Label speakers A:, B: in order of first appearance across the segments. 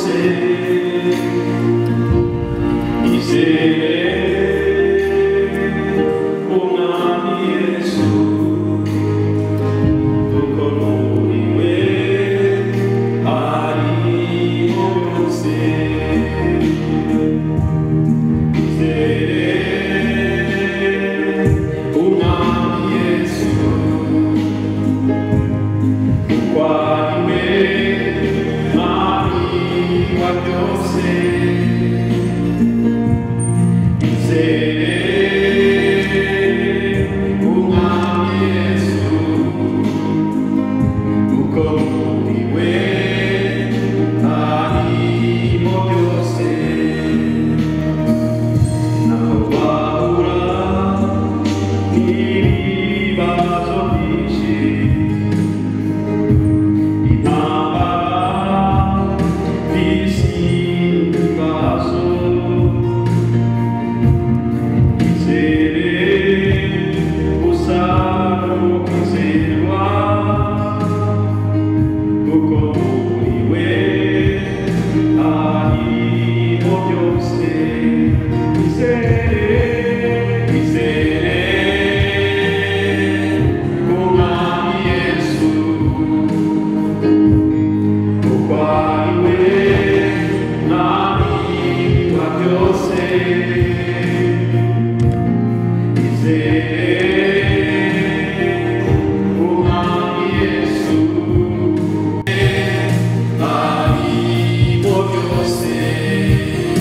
A: byose. Izere Umwami Yesu, kuko muri we harimo byose. Izere Umwami Yesu, kuko ari we Mwami wa byose. Izere Umwami Yesu, kuko muri we harimo byose. Naho wahura n'ibibazo byinshi, intambara n'ibibazo, izere gusa n'ukwizerwa, kuko muri we harimo byose. Izere, izere Umwami Yesu, kuko ari we Mwami wa byose. Izere Umwami Yesu, harimo byose.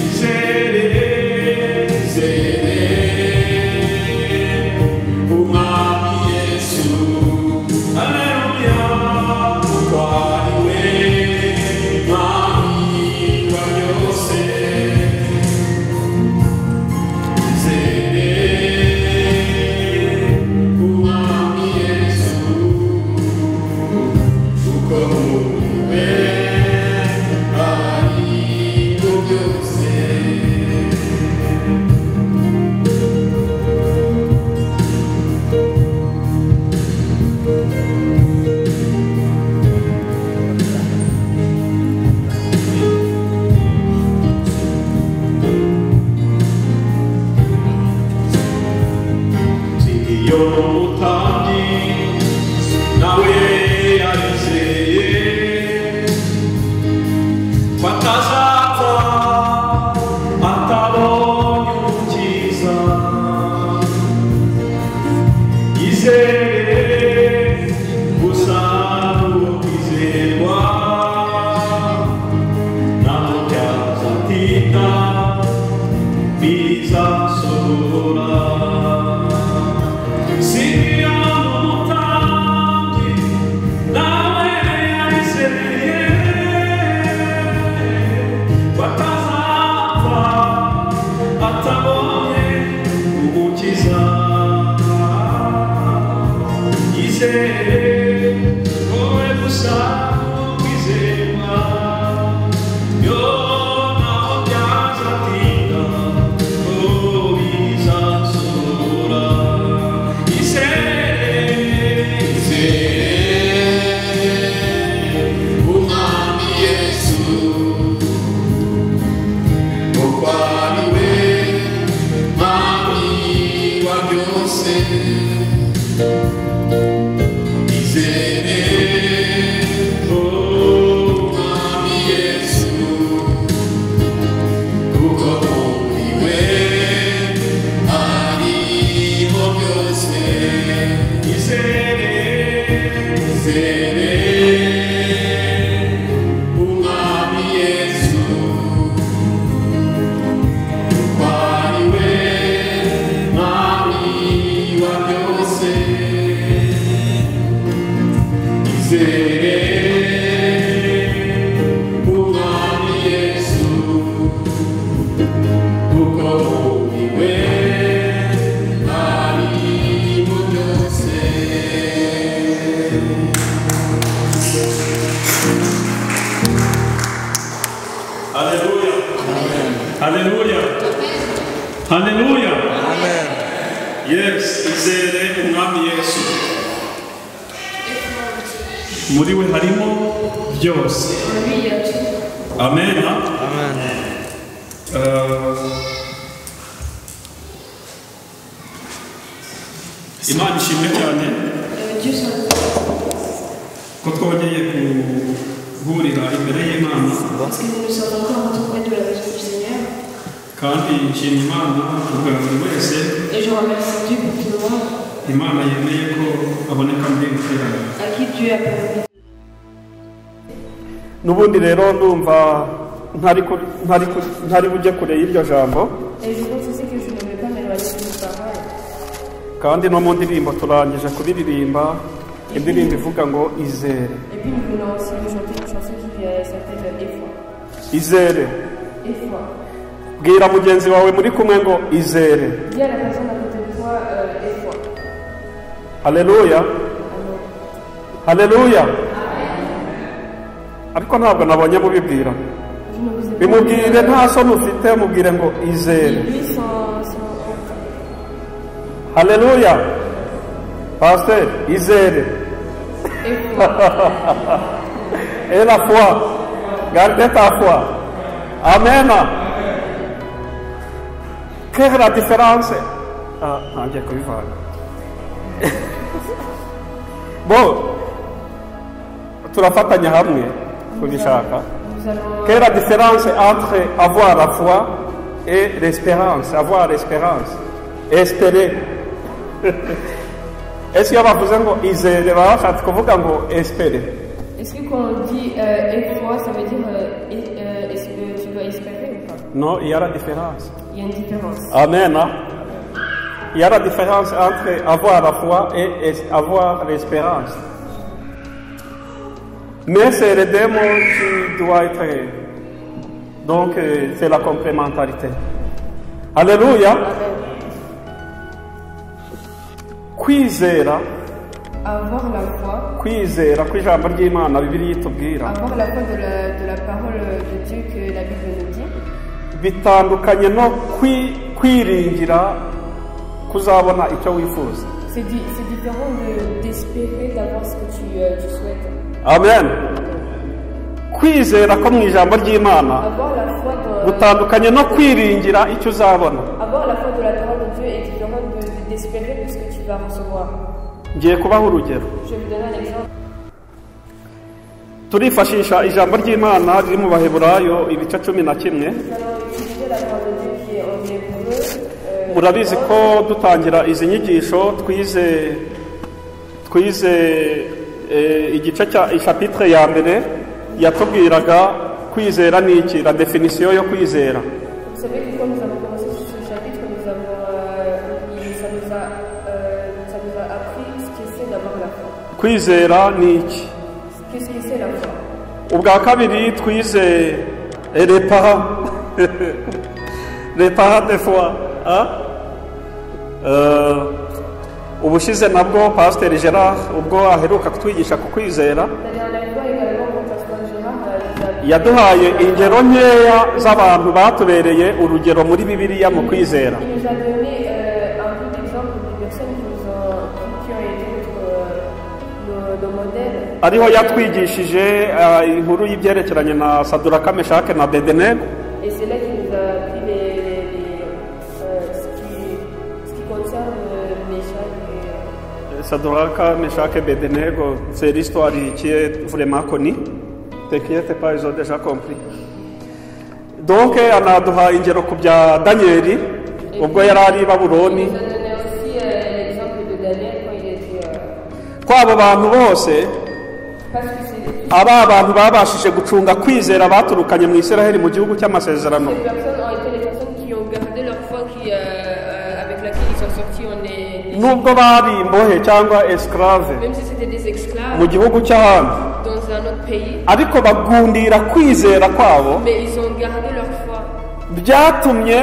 A: Izere, izere Umwami Yesu, haleluya, kuko ari we Mwami wa byose. Izere Umwami Yesu, kuko muri we harimo byose. Simiyoni umutambyi nawe yarizeye ko atazapfa atabonye umukiza. Izere gusa n'ukwizerwa, naho byazatinda bizasohora. Simiyoni umutambyi nawe yarizeye ko atazapfa atabonye umukiza. Izere wowe gusa kwizerwa, yo naho byazatinda oh bizasohora. Izere, izere Umwami Yesu, kuko ari we Mwami wa byose. Izere Umwami Yesu, kuko muri we harimo byose. Izere, izere Umwami Yesu, kuko ari we Mwami wa byose. Izere Umwami Yesu, kuko muri we harimo byose. Haleluya. Haleluya. Haleluya.
B: Amen.
A: Yes, izere Umwami Yesu. Muri we harimo byose.
C: En lui, il y a tout.
A: Amen.
B: Amen.
A: Imana ishimwe cyane
C: Dieu soit loué
A: ko twongeye guhurira imbere y'Imana,
C: parce que nous nous sommes encore retrouvés de la maison du Seigneur.
A: kandi nshima Imana kubwa buri wese.
C: Et je remercie Dieu pour tout le monde
A: Imana yemeye ko aboneka muri iri teraniro.
C: à qui Dieu a permis.
A: N'ubundi rero ndumva ntari bujye kure y'iryo jambo.
C: Et je pense aussi que je ne vais pas m'éloigner de cette parole.
A: Kandi no mu ndirimbo turangije kuririmba indirimbo ivuga ngo izere.
C: Et puis nous venons aussi de chanter une chanson qui s'appelle Effroi.
A: Izere.
C: Effroi.
A: Bwira mugenzi wawe muri kumwe ngo izere.
C: Dis à la personne à côté de toi Effroi.
A: Haleluya. Haleluya. Ariko ntabwo nabonye mubibwira.
C: Je ne vous ai pas
A: Bimubwire nta soni ufite, mubwire ngo izere.
C: Dis-lui sans honte.
A: Haleluya. Pasteur, izere.
C: Effroi.
A: Et la foi. Gardez ta foi. Amen. Quelle est la différence? Ah, ntangiye kubivanga. Bon, turafatanya hamwe kubishaka.
C: Nous allons
A: Quelle est la différence entre avoir la foi et l'espérance? Avoir l'espérance. Espérer. Est-ce que bavuze ngo izere baba bashatse kuvuga ngo espérer?
C: Est-ce que quand on dit effroi, ça veut dire est-ce que tu dois espérer ou pas?
A: Non, il y a la différence.
C: Il y a une différence.
A: Amen. Hein? Il y a la différence entre avoir la foi et avoir l'espérance. Mais c'est le démon qui doit être. Donc, c'est la complémentarité. Alléluia.
C: Amen.
A: Kwizera,
C: Avoir la foi,
A: kwizera kw'ijambo ry'Imana Bibiliya itubwira
C: avoir la foi de la parole de Dieu que la Bible nous dit,
A: bitandukanye no kwiringira kuzabona icyo wifuza.
C: c'est différent d'espérer d'avoir ce que tu souhaites.
A: Amen. Kwizera ko mu ijambo ry'Imana
C: Avoir la foi dans,
A: gutandukanye no kwiringira icyo uzabona.
C: avoir la foi de la parole de Dieu est différent d'espérer de ce que tu vas recevoir.
A: Ngiye kubaha urugero.
C: Je vais vous donner un exemple.
A: Turifashisha ijambo ry'Imana riri mu Baheburayo ibice 11.
C: Nous allons utiliser la parole de Dieu qui est en Hébreu.
A: Murabizi ko dutangira izi nyigisho twize igice cya chapitre ya mbere yatubwiraga kwizera ni iki, la définition yo kwizera.
C: Vous savez que quand nous avons commencé ce chapitre, nous avons, ça nous a appris ce que c'est d'avoir la foi.
A: Kwizera ni iki?
C: Qu'est-ce que c'est la foi?
A: Ubwa kabiri twize les parents les parents de foi, hein? Ubushize nabwo Pasteur Gerard ubwo aheruka kutwigisha ku kwizera,
C: La dernière fois également, quand Pasteur Gérard nous a
A: yaduhaye ingero nkeya z'abantu batubereye urugero muri Bibiliya mu kwizera.
C: Il nous a donné un peu d'exemples des personnes qui ont été nos modèles.
A: Ariho yatwigishije inkuru y'ibyerekeranye na Saduraka, Meshake na Abedenego.
C: Et c'est là qu'il nous a appris ce qui concerne Meshach et
A: Saduraka, Meshake, Abedenego, c'est l'histoire qui est vraiment connue. T'inquiète pas, ils ont déjà compris. Donc anaduha ingero ku bya Danieli ubwo yari ari i Babuloni.
C: Il nous a donné aussi l'exemple de Daniel quand il était
A: Ko abo bantu bose
C: parce que c'est
A: aba bantu babashije gucunga kwizera baturukanye mu Isiraheli mu gihugu cy'amasezerano.
C: Ces personnes ont été les personnes qui ont gardé leur foi avec laquelle ils sont sortis en Égypte.
A: Nubwo bari imbohe cyangwa esclave
C: Même si c'était des esclaves
A: mu gihugu cy'ahandi,
C: dans un autre pays,
A: ariko bagundira kwizera kwabo,
C: mais ils ont gardé leur foi.
A: byatumye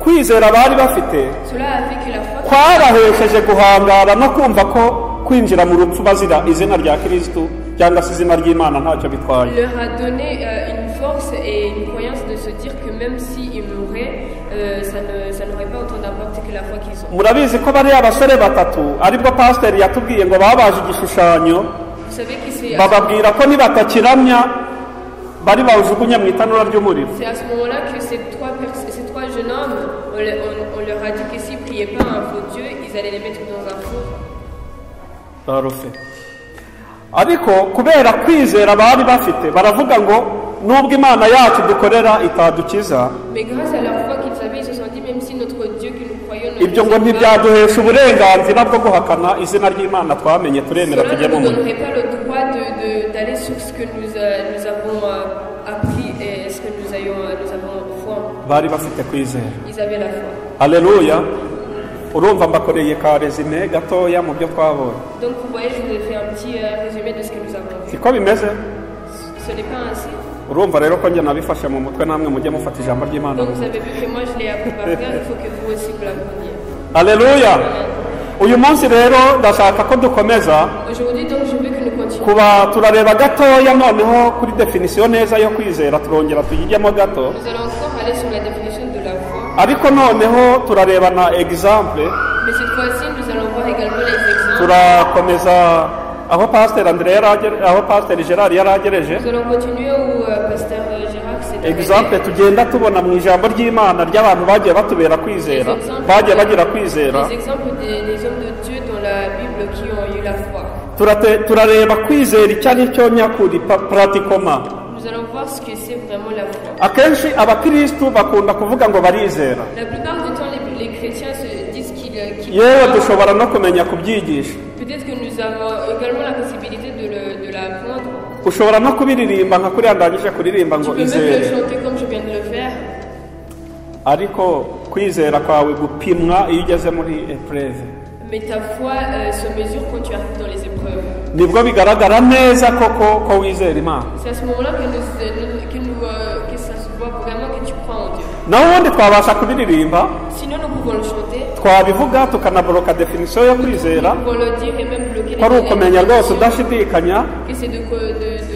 A: kwizera bari bafite
C: Cela a fait que la foi
A: kwarahesheje guhangara no kumva ko kwinjira mu rupfu bazira izina rya Kristo cyangwa se izina ry'Imana ntacyo bitwaye.
C: leur a donné une force et une croyance de se dire que même s'ils mouraient, ça n'aurait pas autant d'impact que la foi qu'ils ont.
A: Murabizi ko bariya abasore batatu aribwo pasiteri yatubwiye ngo babaje igishushanyo,
C: Vous savez que c'est
A: bababwira ko nibatakiramya Bari bawujugunye mu itanura ry'umuriro.
C: C'est à ce moment-là que ces trois jeunes hommes, on leur a dit que s'ils ne priaient pas un faux Dieu, ils allaient les mettre dans un four.
A: Parfait. Ariko kubera kwizera bari bafite baravuga ngo nubwo Imana yacu dukorera itadukiza,
C: Mais grâce à leur foi qu'ils avaient, ils se sont dit même si notre Dieu que nous croyons ne
A: ibyo ngo
C: nous sauve pas,
A: ntibyaduhesha uburenganzira bwo guhakana izina ry'Imana twamenye turemera
C: cela
A: tujye
C: ne
A: mu
C: nous
A: muriro.
C: donnerait pas le droit d'aller sur ce que nous avons appris et ce que nous avons foi.
A: Bari bafite kwizera.
C: Ils avaient la foi.
A: Haleluya. Urumva mbakoreye ka resume gatoya mu byo twabonye.
C: Donc vous voyez, je vous ai fait un petit résumé de ce que nous avons vu.
A: Siko bimeze?
C: Ce n'est pas ainsi.
A: Urumva rero ko njye nabifashe mu mutwe namwe mujye mufata ijambo ry'Imana.
C: Donc vous avez vu que moi je l'ai appris par cœur, il faut que vous aussi vous l'appreniez.
A: Haleluya. Uyu munsi rero ndashaka ko dukomeza.
C: Aujourd'hui donc je veux que nous continuions.
A: Kuba turareba gatoya noneho kuri definition neza yo kwizera, turongera tuyijyemo gato.
C: Nous allons encore aller sur la définition de la foi.
A: Ariko noneho turareba na exemple.
C: Mais cette fois-ci nous allons voir également les exemples.
A: Turakomeza aho Pasteur André aho Pasteur Gerard yaragereje.
C: Nous allons continuer où Pasteur Gérard s'est arrêté.
A: Exemple tugenda tubona mu ijambo ry'Imana ry'abantu bagiye batubera kwizera, bagiye bagira kwizera.
C: Les exemples des hommes de Dieu dans la Bible qui ont eu la foi.
A: Turareba kwizera icyo ari cyo nyakuri pratikoma.
C: Nous allons voir ce que c'est vraiment la foi.
A: Akenshi abakristu bakunda kuvuga ngo barizera.
C: La plupart du temps les chrétiens se disent qu'ils
A: Yewe
C: croient.
A: dushobora no kumenya kubyigisha.
C: Peut-être que nous avons également la possibilité de l'apprendre.
A: Ushobora no kubiririmba nka kuriya ndangije kuririmba ngo
C: Tu peux même le
A: izere.
C: chanter comme je viens de le faire.
A: Ariko kwizera kwawe gupimwa iyo ugeze muri épreuve.
C: Mais ta foi se mesure quand tu arrives dans les épreuves.
A: Nibwo bigaragara neza koko ko wizera Imana.
C: C'est à ce moment-là que ça se voit vraiment que tu crois en Dieu.
A: Naho ubundi twabasha kubiririmba.
C: Sinon nous pouvons le chanter.
A: Twabivuga tukanabloka definition yo kwizera.
C: Nous pouvons le dire et même bloquer
A: Ko ari ukumenya rwose udashidikanya.
C: Que c'est de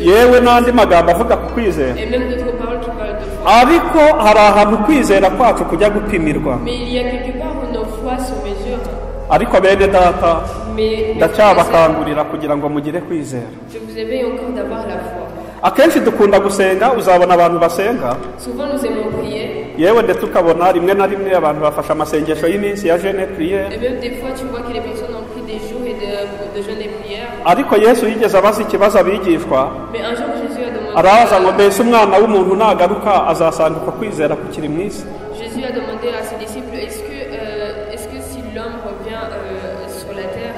A: Yewe n'andi magambo avuga ku kwizera.
C: Et même d'autres paroles qui parlent de foi.
A: Ariko hari ahantu kwizera kwacu kujya gupimirwa.
C: Mais il y a quelque part où nos foi se mesurent.
A: Ariko bene data
C: Mais
A: ndacyabakangurira kugira ngo mugire kwizera.
C: je vous éveille encore d'avoir la foi.
A: Akenshi dukunda gusenga, uzabona abantu basenga.
C: Souvent nous aimons prier.
A: Yewe ndetse ukabona rimwe na rimwe abantu bafashe amasengesho y'iminsi ya jeûne et prière.
C: Et même des fois tu vois que les personnes ont pris des jours et de jeûne et prière.
A: Ariko Yesu yigeze abaza ikibazo abigishwa.
C: Mais un jour Jésus a demandé.
A: Arabaza ngo mbese umwana w'umuntu nagaruka azasanga uko kwizera kukiri mu isi?
C: Jésus a demandé à ses disciples, est-ce que si l'homme revient sur la terre,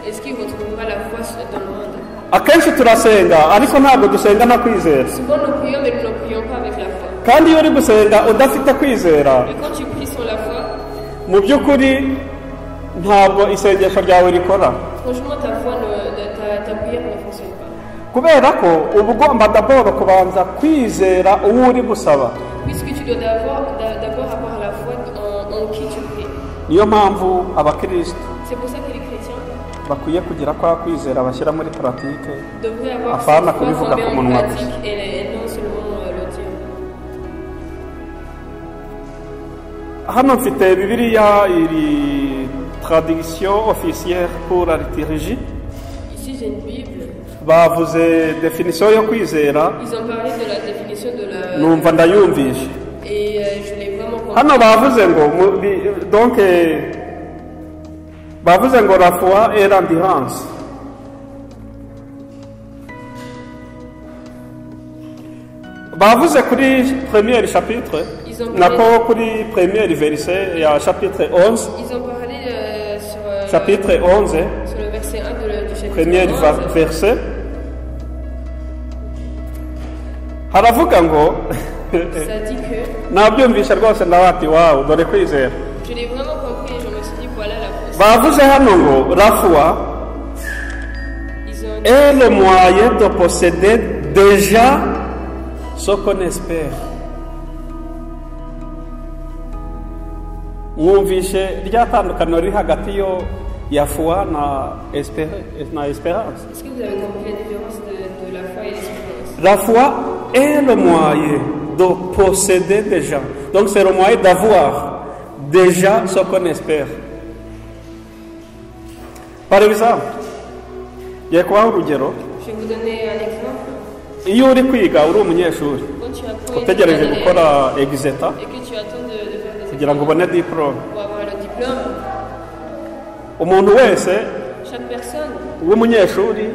C: est-ce qu'il retrouvera la foi dans le monde?
A: Akenshi turasenga ariko ntabwo dusenga na kwizera.
C: Souvent nous prions mais nous ne prions pas avec la foi.
A: Kandi iyo uri gusenga udafite kwizera,
C: Mais quand tu pries sans la foi,
A: mu by'ukuri ntabwo isengesho ryawe rikora.
C: Franchement, ta foi ta prière ne fonctionne pas.
A: Kubera ko uba ugomba d'abord kubanza kwizera uwo uri gusaba.
C: Puisque tu dois d'abord avoir la foi en qui tu pries.
A: Niyo mpamvu abakristo
C: C'est pour ça que les chrétiens
A: bakwiye kugira kwa kwizera bashyira muri pratique.
C: devraient avoir
A: Afana
C: cette foi
A: kubivuga
C: qu'on met
A: ku
C: en
A: munwa
C: pratique
A: gusa.
C: et non seulement le dire.
A: Hano mfite Bibiliya iri traduction officielle pour la liturgie.
C: Ici j'ai une Bible.
A: Bavuze définition yo kwizera.
C: Ils ont parlé de la définition de la
A: Numva ndayumvishe.
C: Et je l'ai vraiment compris.
A: Hano bavuze ngo donc bavuze ngo la foi et l'endurance. Bavuze kuri premier chapitre, nako kuri premier verset ya chapitre 11.
C: Ils ont parlé sur
A: chapitre 11,
C: sur le verset 1 du chapitre
A: premier
C: 11.
A: Verset. Haravuga ngo
C: Ça dit que
A: nabyumvisha rwose ndabati wow dore kwizera.
C: Je l'ai vraiment compris et je me suis dit voilà la foi.
A: Bavuze hano ngo la foi est le moyen de posséder déjà ce qu'on espère. Mwumvishe rya tandukaniro riri hagati yo ya foi na na espérance.
C: Est-ce que vous avez compris la différence de la foi et l'espérance?
A: La foi est le moyen de posséder déjà. Donc c'est le moyen d'avoir déjà ce qu'on espère. Par exemple, ngiye kubaha urugero.
C: Je vais vous donner un exemple.
A: Iyo uri kwiga uri umunyeshuri
C: Quand tu apprends et
A: utegereje
C: tu es un
A: gukora exeta
C: élève et que tu attends de faire des
A: kugira ngo
C: examens
A: ubone diporome,
C: pour avoir le diplôme,
A: umuntu wese
C: chaque personne
A: w'umunyeshuri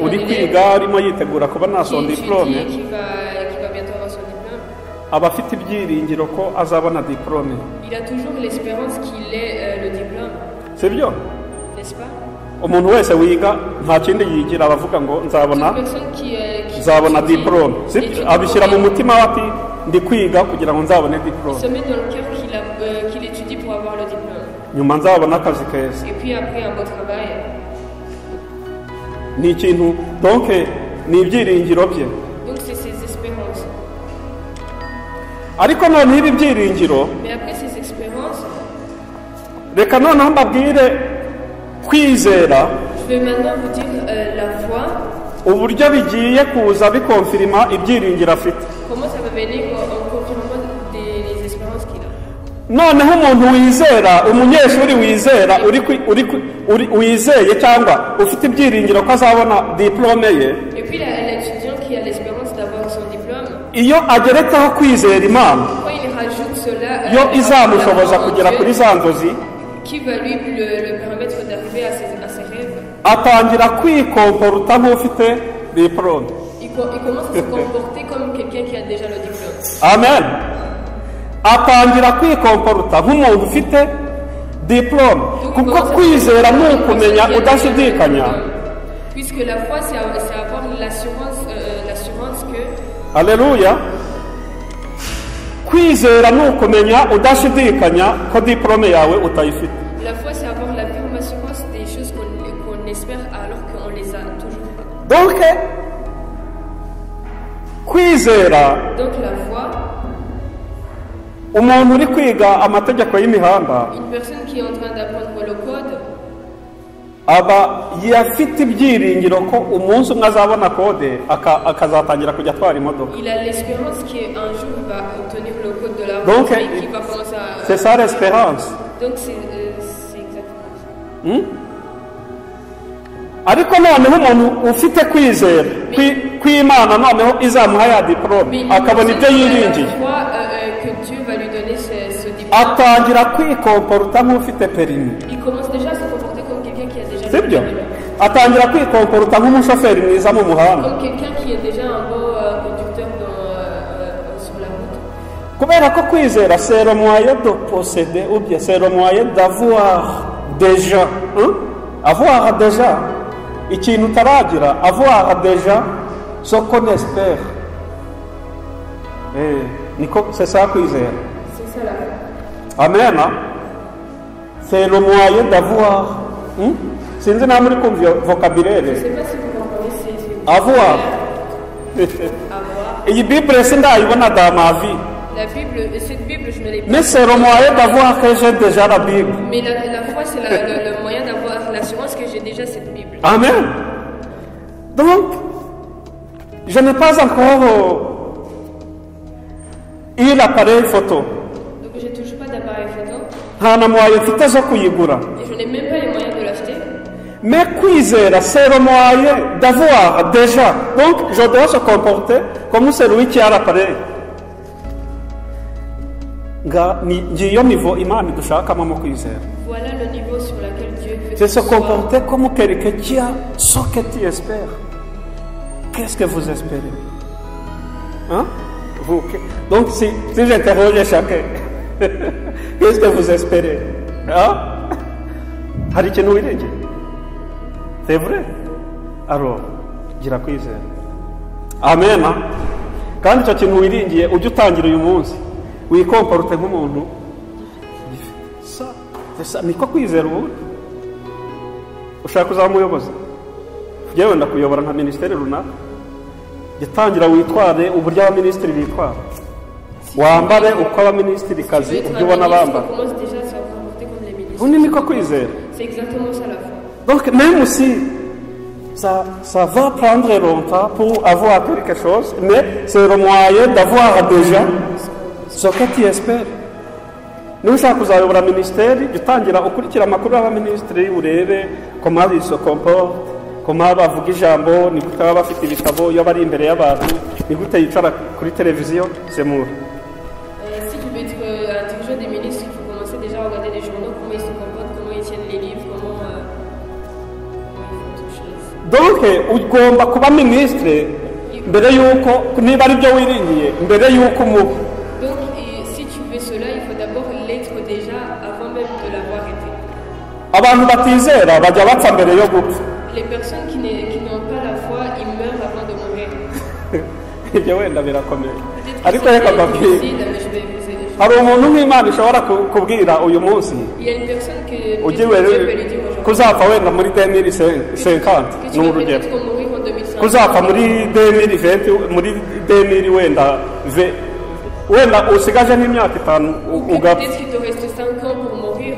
A: uri kwiga arimo yitegura kubona
C: qui
A: son
C: étudie
A: diplôme
C: et qui va bientôt avoir son diplôme,
A: aba afite ibyiringiro ko azabona diporome.
C: Il a toujours l'espérance qu'il ait le diplôme,
A: Sibyo?
C: N'est-ce pas?
A: Umuntu wese wiga nta kindi yigira aba avuga ngo nzabona
C: Toute personne qui
A: nzabona
C: étudie,
A: diporome. Sibyo?
C: Étudie
A: Abishyira mu
C: pour-
A: mutima we ati ndi kwiga kugira ngo nzabone diporome,
C: Il se met dans le cœur qu'il étudie pour avoir le diplôme.
A: Nyuma nzabona akazi keza.
C: Et puis après, un beau travail.
A: Ni ikintu donc ni ibyiringiro bye.
C: Donc c'est ses espérances.
A: Ariko noneho ibi byiringiro,
C: Mais après ces espérances,
A: reka noneho mbabwire kwizera
C: je vais maintenant vous dire la foi,
A: uburyo bigiye kuza bikonfirima ibyiringiro afite.
C: Comment ça va venir en confirmant les espérances qu'il a.
A: Noneho umuntu wizera, umunyeshuri wizera uri kwi- uri kwi- uri- wizeye cyangwa ufite ibyiringiro ko azabona diporome ye,
C: Et puis l'étudiant qui a l'espérance d'avoir son diplôme,
A: iyo ageretseho kwizera Imana
C: quand il rajoute cela,
A: yo
C: à
A: izamushoboza
C: la foi en
A: kugera
C: Dieu,
A: kuri za nzozi,
C: qui va lui le permettre d'arriver à ses rêves,
A: atangira kwikomporuta nk'ufite diporome.
C: il commence à se comporter comme quelqu'un qui a déjà le diplôme.
A: Amen. Atangira kwikomporuta nk'umuntu ufite diporome
C: Donc, il
A: kuko
C: commence à se
A: kwizera ni
C: comporter comme
A: ukumenya
C: quelqu'un qui a déjà le
A: udashidikanya.
C: Diplôme. Puisque la foi, c'est avoir l'assurance que
A: Aleluya. Kwizera ni ukumenya udashidikanya ko diporome yawe utayifite.
C: La foi, c'est avoir la ferme assurance des choses qu'on espère alors qu'on les a toujours pas.
A: Donc kwizera,
C: Donc la foi,
A: umuntu uri kwiga amategeko y'imihanda
C: une personne qui est en train d'apprendre le code,
A: aba afite ibyiringiro ko umunsi umwe azabona code akazatangira kujya atwara imodoka.
C: Il a l'espérance qu'un jour il va obtenir le code de la route
A: Donc,
C: et qu'il va commencer à.
A: C'est ça l'espérance.
C: Donc c'est exactement ça.
A: Ariko noneho umuntu ufite kwizera kw'Imana noneho izamuha ya diporome
C: Mais une
A: akabona
C: personne
A: ibyo
C: qui a la
A: yiringiye,
C: foi que Dieu va lui donner ce diplôme,
A: atangira kwikomporuta nk'ufite perimi.
C: Il commence déjà à se comporter comme quelqu'un qui a déjà le
A: Sibyo?
C: diplôme.
A: Atangira kwikomporuta nk'umushoferi mwiza mu muhanda.
C: Comme quelqu'un qui est déjà un bon conducteur sur la route.
A: Kubera ko kwizera c'est le moyen de posséder ou bien c'est le moyen d'avoir déjà, hein? Avoir déjà ikintu utaragira, avoir déjà ce qu'on espère. Eh, niko c'est ça kwizera.
C: C'est ça la foi.
A: Amen. C'est le moyen d'avoir, Sinzi nawe muri kumva iyo vocabulaire.
C: Je ne sais pas si vous comprenez, c'est
A: Avoir.
C: Avoir.
A: Iyi Bible sindayibona dans ma vie.
C: La Bible, cette Bible, je ne l'ai pas.
A: Mais c'est le moyen d'avoir que j'ai déjà la Bible.
C: Mais la foi, c'est le moyen d'avoir l'assurance que j'ai déjà cette Bible.
A: Amen. Donc, je n'ai pas encore eu l'appareil photo.
C: Donc, je n'ai toujours pas d'appareil photo.
A: Nta na moyen mfite zo kuyigura.
C: Et je n'ai même pas les moyens de l'acheter.
A: Mais kwizera, c'est le moyen d'avoir déjà. Donc, je dois se comporter comme celui qui a l'appareil. Nga ni ngiyo niveau Imana idushakamo mu kwizera.
C: Voilà le niveau sur lequel Dieu veut
A: C'est se
C: qu'on soit.
A: Comporter comme quelqu'un qui a ce que tu espères. Qu'est-ce que vous espérez? Hein? Vous, donc, si j'interroge chacun, qu'est-ce que vous espérez? Hein? Hari ikintu wiringiye? C'est vrai? Alors, gira kwizera. Amen. Kandi icyo kintu wiringiye ujye utangira uyu munsi wikomporute nk'umuntu gifite. Ça, c'est ça. Niko kwizera ubundi. Ushaka kuzaba umuyobozi, yewe ndakuyobora nka minisiteri runaka, jya witware uburyo abaminisitiri bitwara, wambare uko abaminisitiri kazi
C: Tu veux être
A: ubyo
C: un
A: ubona
C: ministre,
A: bambara.
C: commence déjà à se comporter comme les ministres.
A: Ubundi niko kwizera.
C: C'est exactement ça la foi.
A: Donc même si ça va prendre longtemps pour avoir quelque chose, mais c'est le moyen d'avoir déjà ce que tu espères. Niba ushaka kuzayobora minisiteri, jya utangira ukurikira amakuru y'abaminisitiri, urebe comment ils se comportent, Koma bavuga ijambo, ni gute baba bafite ibitabo iyo bari imbere y'abantu, ni gute yicara kuri televiziyo semura.
C: Si tu veux être un dirigeant des ministres, il faut commencer déjà à regarder les journaux, comment ils se comportent, comment ils tiennent les livres, comment ils font toutes choses.
A: Donc ugomba kuba minisitiri mbere y'uko, niba ari byo wiringiye, mbere y'uko umuba.
C: Donc et si tu veux cela, il faut d'abord l'être déjà avant même de l'avoir été.
A: Abantu batizera bajya bapfa mbere yo gupfa.
C: Les personnes qui n'ont pas la foi, ils meurent avant de mourir.
A: Ibyo wenda birakomeye,
C: Peut-être que
A: ariko
C: c'est
A: reka mbabwire,
C: difficile, mais je vais vous aider.
A: Hari umuntu nk'Imana ishobora kubwira uyu munsi
C: Il y a une personne que
A: ugiye
C: peut-être Dieu peut lui dire aujourd'hui
A: kuzapfa wenda muri 2050,
C: que tu
A: ni
C: vas
A: urugero,
C: peut-être mourir en 2050.
A: Kuzapfa muri 2020, muri 2000 wenda wenda usigaje nk'imyaka 5
C: Ou que
A: ugapfa.
C: peut-être qu'il te reste 5 ans pour mourir.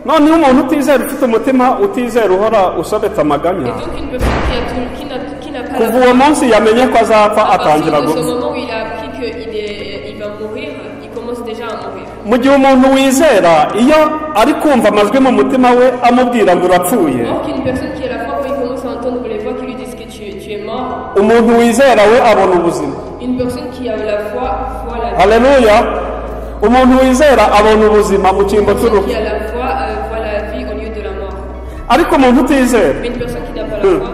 A: Noneho umuntu utizera, ufite umutima utizera, uhora usobetse amaganya,
C: Et donc une personne qui a tout- qui n'a qui n'a pas la
A: kuva uwo munsi yamenye ko azapfa
C: à partir
A: atangira
C: de ce
A: gupfa.
C: moment où il a appris qu'il va mourir, il commence déjà à mourir.
A: Mu gihe umuntu wizera iyo ari kumva amajwi mu mutima we amubwira ngo urapfuye,
C: Or qu'une personne qui a la foi, quand il commence à entendre les voix qui lui disent que tu es mort,
A: umuntu wizera we abona ubuzima.
C: Une personne qui a la foi voit la vie.
A: Haleluya! Umuntu wizera abona ubuzima mu cyimbo
C: Une personne
A: cy'urupfu.
C: qui a la foi voit la vie au lieu de la mort.
A: Ariko umuntu utizera,
C: Mais une personne qui n'a pas la foi,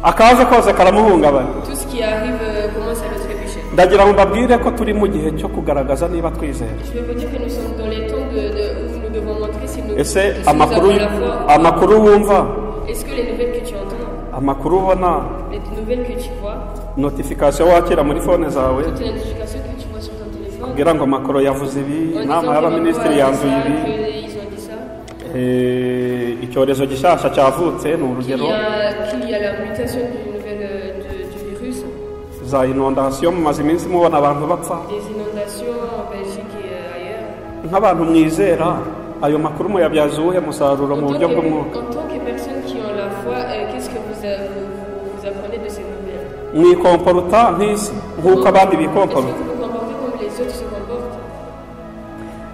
A: akaza kose karamuhungabanya.
C: Tout ce qui arrive commence à le trébucher.
A: Ndagira ngo mbabwire ko turi mu gihe cyo kugaragaza niba twizera.
C: Je vais vous dire que nous sommes dans les temps où nous devons montrer si nous,
A: Ese
C: si nous
A: amakuru
C: avons la foi ou pas.
A: Amakuru wumva,
C: Est-ce que les nouvelles que tu entends,
A: amakuru ubona,
C: les nouvelles que tu vois,
A: notification wakira muri phone zawe,
C: toutes les notifications que tu vois sur ton téléphone,
A: kugira ngo Macron yavuze ibi,
C: en
A: inama
C: disant que
A: y'abaminisitiri
C: Macron a dit
A: yanzuye
C: ça,
A: ibi,
C: qu'ils ont dit ça,
A: icyorezo gishyashya cyavutse, ni
C: qu'il
A: urugero,
C: y a, qu'il y a la mutation du virus,
A: za inondation mumaze iminsi mubona abantu bapfa.
C: Des inondations en Belgique et ailleurs.
A: Nk'abantu mwizera, ayo makuru muyabyaza uwuhe musaruro
C: En
A: mu
C: tant
A: buryo bw'umwuka?
C: En tant que personnes qui ont la foi, qu'est-ce que vous apprenez de ces nouvelles?
A: Mwikomporuta nk'isi nk'uko abandi
C: Est-ce que
A: bikomporuta?
C: vous vous comportez comme les autres se comportent?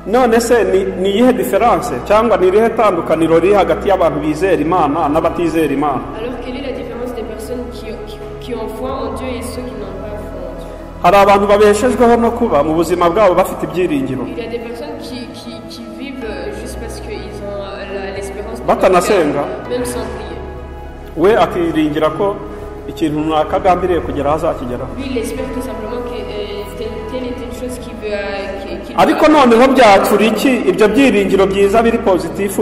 A: None se ni iyihe différence cyangwa ni irihe tandukaniro riri hagati y'abantu bizera Imana n'abatizera Imana?
C: Alors, quelle est la différence des personnes qui ont foi en Dieu et ceux qui n'ont pas foi en Dieu?
A: Hari abantu babeshejweho no kuba mu buzima bwabo bafite ibyiringiro.
C: Il y a des personnes qui vivent juste parce qu'ils ont l'espérance de
A: Batanasenga.
C: leur cœur, même sans prier.
A: We akiringira ko ikintu runaka agambiriye kugeraho azakigeraho.
C: Lui, il espère tout simplement que telle et telle chose qu'il veut, qu'il veut
A: Ariko noneho byacura iki ibyo byiringiro byiza biri positif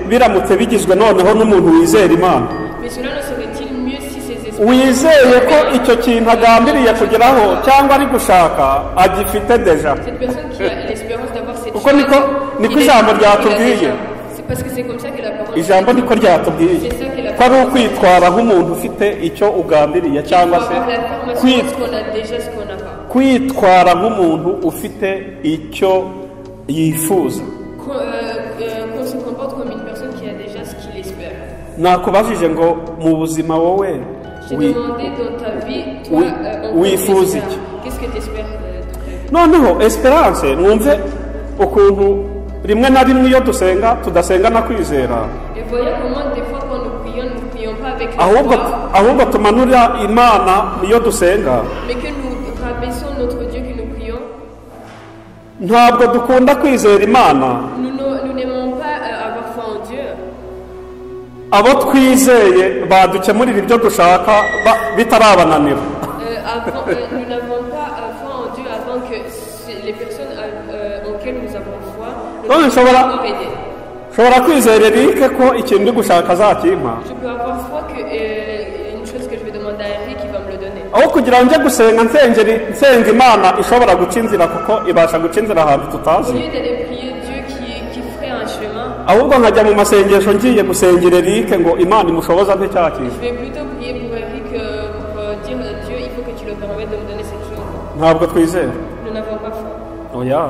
A: biramutse bigizwe noneho n'umuntu wizera Imana,
C: Mais cela ne serait-il mieux si ces espérances
A: wizeye ko icyo kintu agambiriye kugeraho cyangwa ari gushaka agifite déjà?
C: Cette personne qui a l'espérance d'avoir cette
A: Kuko
C: chose,
A: niko
C: il
A: ijambo
C: il a
A: ryatubwiye.
C: déjà. C'est parce que c'est comme ça que la parole
A: Ijambo niko ryatubwiye ko ari ukwitwara nk'umuntu ufite icyo ugambiriye
C: Il
A: cyangwa
C: faut
A: se
C: avoir la ferme assurance qu'on a déjà ce qu'on n'a pas.
A: Kwitwara nk'umuntu ufite icyo yifuza.
C: Qu'on se comporte comme une personne qui a déjà ce qu'il espère.
A: Nakubajije ngo mu buzima wowe
C: J'ai demandé dans ta vie, toi,
A: oui,
C: en quoi
A: oui,
C: tu
A: fuzi.
C: espères? Qu'est-ce que tu espères de ta vie?
A: Noneho espérance, mwumve ukuntu rimwe na rimwe iyo dusenga tudasenga na kwizera,
C: Et voyons comment des fois quand nous prions, nous ne prions pas avec la
A: ahubwo
C: foi,
A: ahubwo tumanura Imana iyo dusenga.
C: Mais que nous rabaissons notre Dieu que nous prions.
A: Ntabwo dukunda kwizera Imana.
C: Nous n'aimons pas avoir foi en Dieu.
A: Abo twizeye badukemurira ibyo dushaka bitarabananira.
C: Nous n'avons pas foi en Dieu avant que les personnes auxquelles nous avons foi nous
A: Non, mais ça va là.
C: puissent aider.
A: Nshobora kwizera Eric ko ikintu ndi gushaka azakimpa,
C: Je peux avoir foi que une chose que je vais demander à Eric, il va me le donner.
A: Aho kugira ngo njye gusenga nsenga Imana ishobora guca inzira kuko ibasha guca inzira ahantu
C: Au
A: tutazi,
C: lieu d'aller prier Dieu qui ferait un chemin,
A: ahubwo nkajya mu masengesho ngiye gusengera Eric ngo Imana imushoboze ampe cya kintu.
C: Je vais plutôt prier pour Eric pour dire Dieu, il faut que tu le permettes de me donner cette chose.
A: Ntabwo twizera.
C: Nous n'avons pas foi.
A: Oya.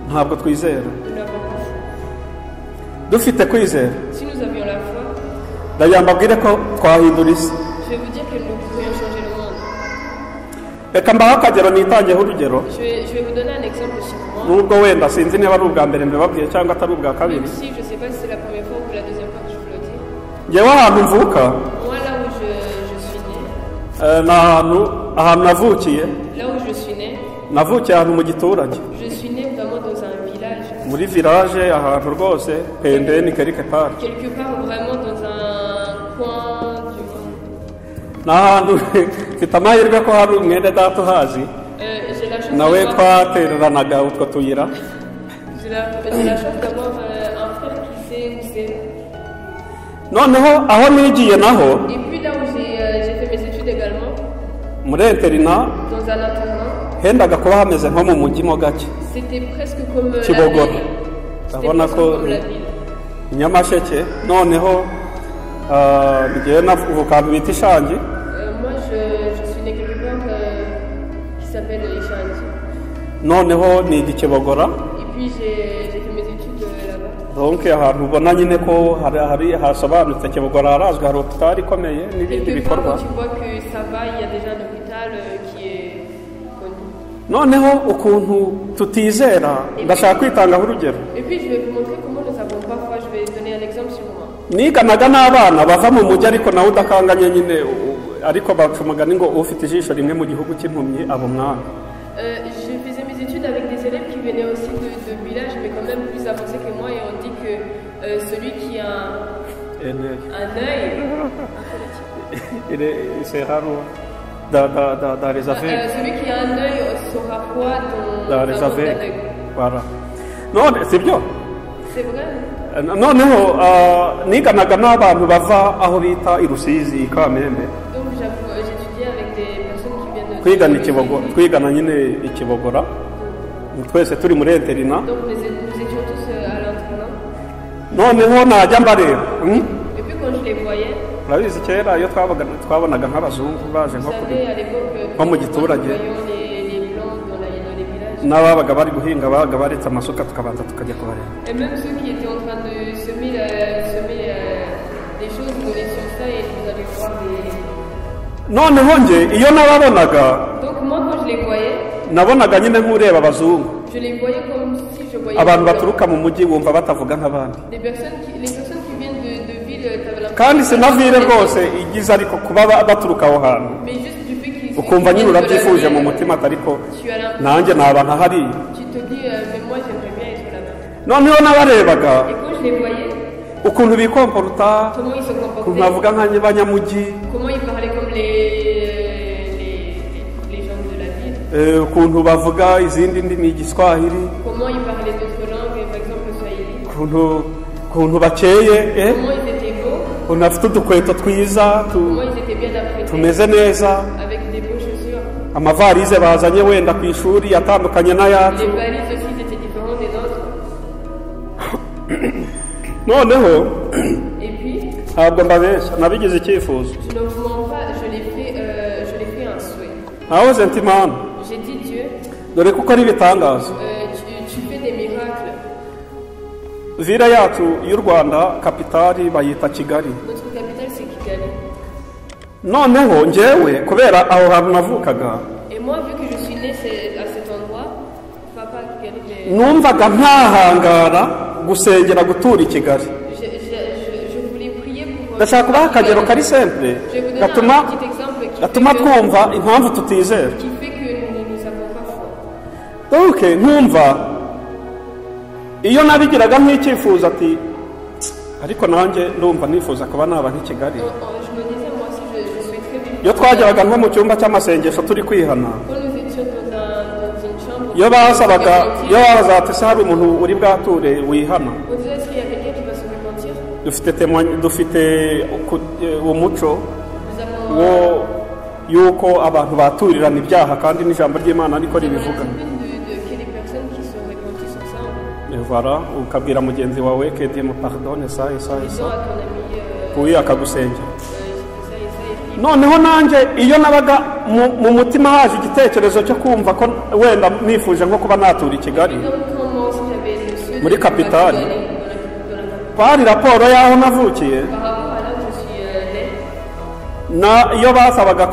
C: Non,
A: Ntabwo twizera.
C: Nous n'avons pas foi.
A: Dufite kwizera,
C: Si nous avions la foi,
A: ndagira mbabwire ko twahindura isi.
C: Je vais vous dire que nous pourrions changer le monde.
A: Reka mbahe akagero nitangeho urugero.
C: Je vais vous donner un exemple sur moi.
A: Nubwo wenda sinzi niba ari ubwa mbere mbibabwiye cyangwa atari ubwa kabiri.
C: Même si je ne sais pas si c'est la première fois ou la deuxième
A: Njyewe ahantu mvuka,
C: Moi, là où je suis né,
A: ni ahantu navukiye.
C: Là où je suis né,
A: Navukiye ahantu mu giturage,
C: je suis né vraiment dans un village.
A: Muri village, ahantu rwose pembeni, quelque part.
C: Quelque part vraiment dans un coin du monde.
A: Ni ahantu mfite amahirwe ko hari umwene data uhazi,
C: J'ai la chance
A: nawe
C: d'avoir
A: twatereranaga utwo tuyira.
C: j'ai la chance d'avoir un frère qui sait où c'est.
A: Noneho aho nigiye naho,
C: Et puis là où j'ai fait mes études également,
A: muri internat,
C: dans un internat,
A: hendaga kuba hameze nko mu mujyi mo gake.
C: C'était presque comme la
A: Kibogora.
C: ville. C'était
A: Ndabona
C: presque
A: ko
C: comme la ville.
A: Nyamasheke. Noneho njyewe navuka ahantu bita Ishangi.
C: Moi, je suis née quelque part qui s'appelle Ishangi.
A: Noneho niga i Kibogora.
C: Et puis j'ai fait mes études là-bas.
A: Donc ahantu ubona nyine ko hari hasobanutse. Kibogora harazwi, hari hôpital ikomeye n'ibindi
C: Quelque part
A: bikorwa.
C: où tu vois que ça va, il y a déjà un hôpital qui est connu.
A: Noneho ukuntu tutizera, ndashaka kwitangaho urugero.
C: Et puis je vais vous montrer comment nous avons parfois, je vais donner un exemple sur moi.
A: Niganaga n'abana bava mu mujyi, ariko nawe udakanganye nyine, ariko baca umugani ngo ufite ijisho rimwe mu gihugu cy'impumyi aba umwami.
C: Je faisais mes études avec des élèves qui venaient aussi de villages, mais quand même plus avancés que moi, et on dit que celui qui a un œil,
A: C'est rare dans les aveugles.
C: Celui qui a un œil sera roi dans
A: Dans les
C: un monde
A: aveugles.
C: d'aveugle.
A: Voilà. None sibyo?
C: C'est vrai.
A: Noneho niganaga n'abantu bava aho bita i Rusizi, i Kamembe.
C: Donc j'étudiais avec des personnes qui viennent de
A: Twigana i Kibogora, twigana nyine i Kibogora, twese turi muri internat.
C: Donc nous étions tous à l'internat.
A: Noneho najya mbareba,
C: Et puis quand je les voyais,
A: Urabizi kera iyo twabonaga nk'abazungu baje
C: vous
A: nko kuri
C: savez, à l'époque,
A: nko mu
C: quand nous
A: giturage,
C: voyions les blancs dans les villages,
A: n'ababaga bari guhinga babaga baretse amasuka, tukabanza tukajya kubareba.
C: Et même ceux qui étaient en train de semer des choses, nous laissions ça et nous allions voir des.
A: Noneho njye iyo nababonaga,
C: Donc moi, quand je les voyais,
A: nabonaga nyine nk'ureba abazungu.
C: Je les voyais comme si je voyais
A: Abantu
C: des blancs.
A: baturuka mu mujyi wumva batavuga nk'abandi.
C: Les personnes qui viennent de ville, t'avais l'impression
A: Kandi si na ville rwose igize, ariko kuba baturuka aho hantu,
C: Mais juste du fait qu'ils
A: ukumva nyine
C: qu'ils viennent de la
A: urabyifuje mu
C: ville,
A: mutima, ariko
C: tu as l'impression,
A: nanjye naba nka hariya.
C: Tu te dis, mais moi j'aimerais bien être là-bas.
A: Noneho n'abarebaga,
C: Et quand je les voyais,
A: ukuntu bikomporuta,
C: comment ils se
A: ukuntu
C: comportaient,
A: bavuga nk'abanyamujyi,
C: comment ils parlaient comme les gens de la ville,
A: ukuntu bavuga izindi ndimi, igiswahili,
C: comment ils parlaient d'autres langues, par exemple le swahili,
A: ukuntu bakeye,
C: comment ils étaient beaux,
A: ukuntu bafite udukweto twiza
C: comment ils étaient bien apprêtés,
A: tumeze neza,
C: avec des beaux chaussures.
A: Amavarize bazanye wenda ku ishuri atandukanye n'ayacu.
C: Les valises aussi, ils étaient différents des nôtres.
A: Noneho
C: Et puis,
A: ntabwo mbabeshya, nabigize icyifuzo.
C: Je ne vous mens pas, je l'ai fait un souhait.
A: Nahoze nti Mana,
C: J'ai dit Dieu,
A: dore kuko ari ibitangaza.
C: Tu fais des miracles.
A: Ville yacu y'u Rwanda, capitale bayita Kigali.
C: Notre capitale, c'est Kigali.
A: Noneho njyewe kubera aho hantu navukaga,
C: Et moi, vu que je suis née à cet endroit, enfin pas à Kigali, mais
A: numvaga ntahangara gusengera gutura i Kigali.
C: je voulais prier pour.
A: Ndashaka kubaha akagero kari simple
C: Je vais vous donner
A: gatuma
C: un petit exemple qui
A: gatuma
C: fait que,
A: twumva impamvu tutizera.
C: qui fait que nous ne savons pas foi.
A: Donc nkumva iyo nabigiraga nk'icyifuzo ati ariko nanjye ndumva nifuza kuba naba nk'i Kigali.
C: Je me disais, moi aussi, je souhaiterais vivre.
A: Iyo twageraga nko mu cyumba cy'amasengesho turi kwihana,
C: Quand nous étions dans une chambre,
A: iyo basabaga, iyo babazaga ati se hari umuntu uri bwature wihana,
C: on disait, est-ce qu'il y a quelqu'un qui va se repentir?
A: Dufite dufite umuco
C: Nous avons,
A: wo yuko abantu baturirana ibyaha, kandi n'ijambo ry'Imana niko
C: nous avons
A: ribivuga.
C: la discipline de que les personnes qui se repentissent ensemble,
A: Et voilà, ukabwira mugenzi wawe que Dieu me pardonne ça et ça et
C: disant
A: ça,
C: à ton ami,
A: uyu akagusengera.
C: J'ai fait ça et ça, et puis
A: Noneho nanjye iyo nabaga mu mutima haje igitekerezo cyo kumva ko wenda nifuje nko kuba natura i Kigali,
C: Donc, quand moi aussi j'avais le souhait
A: muri
C: de
A: capitale,
C: aller dans la capitale,
A: kwari raporo y'aho navukiye,
C: par rapport à là où je suis née,
A: na iyo basabaga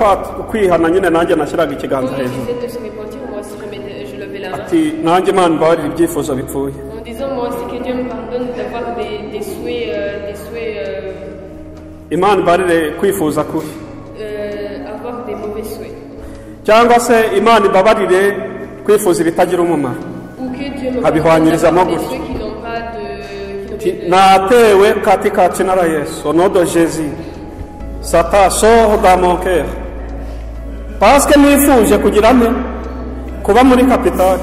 A: kwihana nyine nanjye nashyiraga ikiganza
C: quand on
A: hejuru,
C: disait de se repentir, moi aussi je levais la main.
A: Ati nanjye Imana imbabarire ibyifuzo bipfuye.
C: En disant moi aussi que Dieu me pardonne d'avoir des souhaits
A: Imana ibarire kwifuza kubi,
C: Avoir des mauvais souhaits.
A: Cyangwa se Imana ibabarire kwifuza ibitagira umumaro.
C: Ou que Dieu me
A: Abihwanyirizamo
C: pardonne
A: gutya.
C: des souhaits qui n'ont pas de. Qui n'ont pas de-
A: Natewe katika jina la Yesu, au nom de Jésus, Satan sort dans mon cœur, parce que nifuje kugira nte kuba muri capitale.